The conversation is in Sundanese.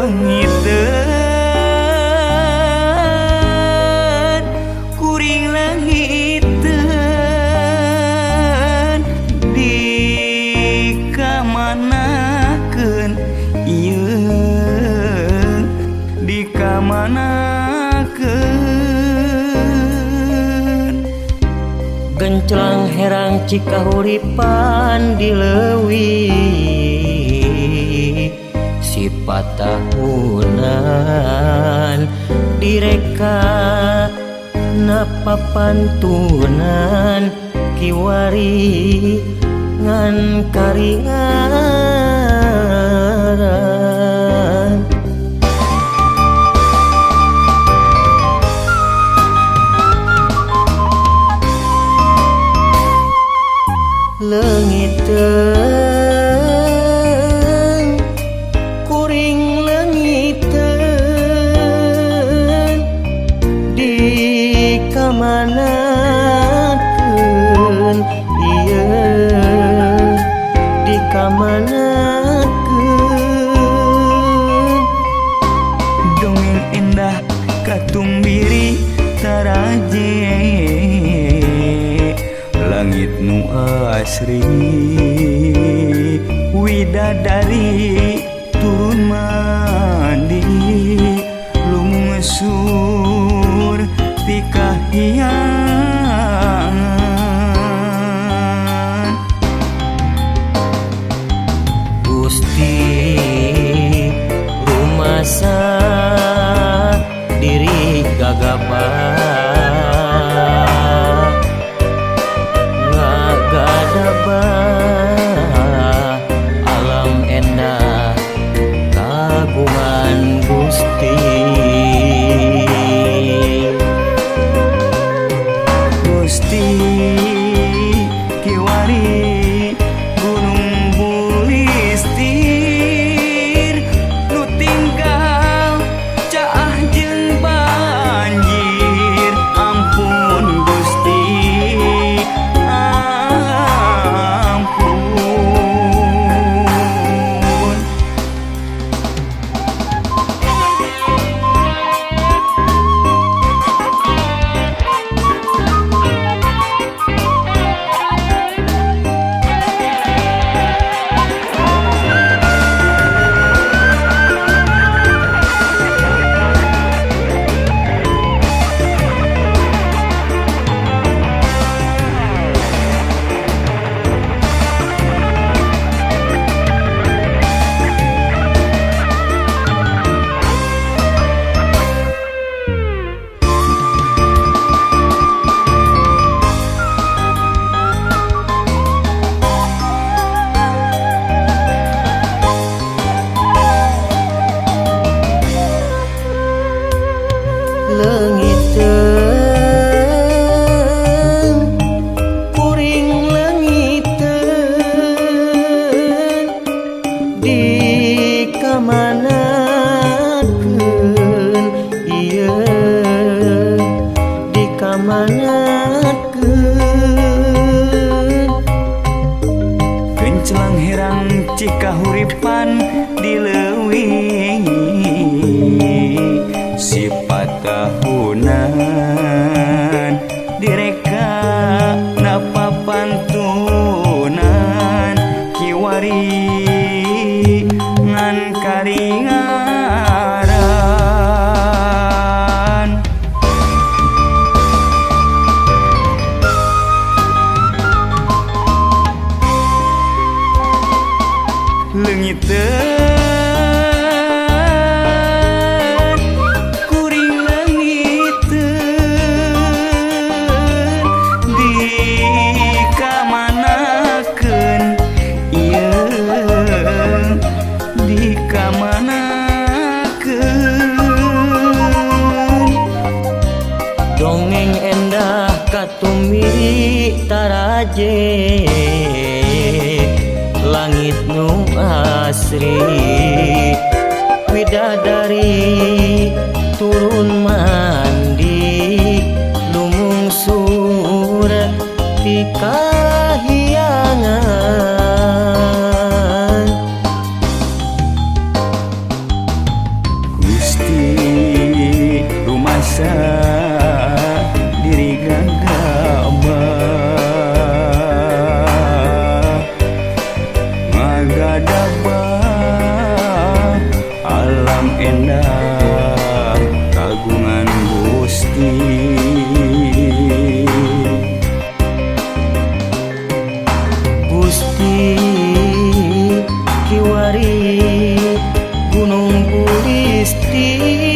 Leungiteun kuring leungiteun dikamanakeun ieu dikamanakeun. Genclang herang cikahuripan di leuwi sifat tahunan direka napapantunan kiwari ngan karingaran. Leungiteun kuring leungiteun dikamanakeun ieu dikamanakeun. Dongeng endah katumbiri taraje langit nu asri widadari turun mandi lungsur ti kahyangan. Gusti rumasa diri gagabah alam endah kagungan Gusti. Gusti kiwari gunung bulistir nu tinggal caah jeung banjir. Ampun Gusti ampun. Leungiteun kuring leungiteun dikamanakeun ieu dikamanakeun. Genclang herang cikahuripan di leuwi sifat tahunan direka napapantunan kiwari ngan karingaran. Leungiteun kuring leungiteun dikamanakeun ieu dikamanakeun. Dongeng endah katumiri taraje langit nu asri widadari turun mandi lumungsur ti kahyangan. Alam endah kagungan Gusti. Gusti kiwari Gunung Pulisti.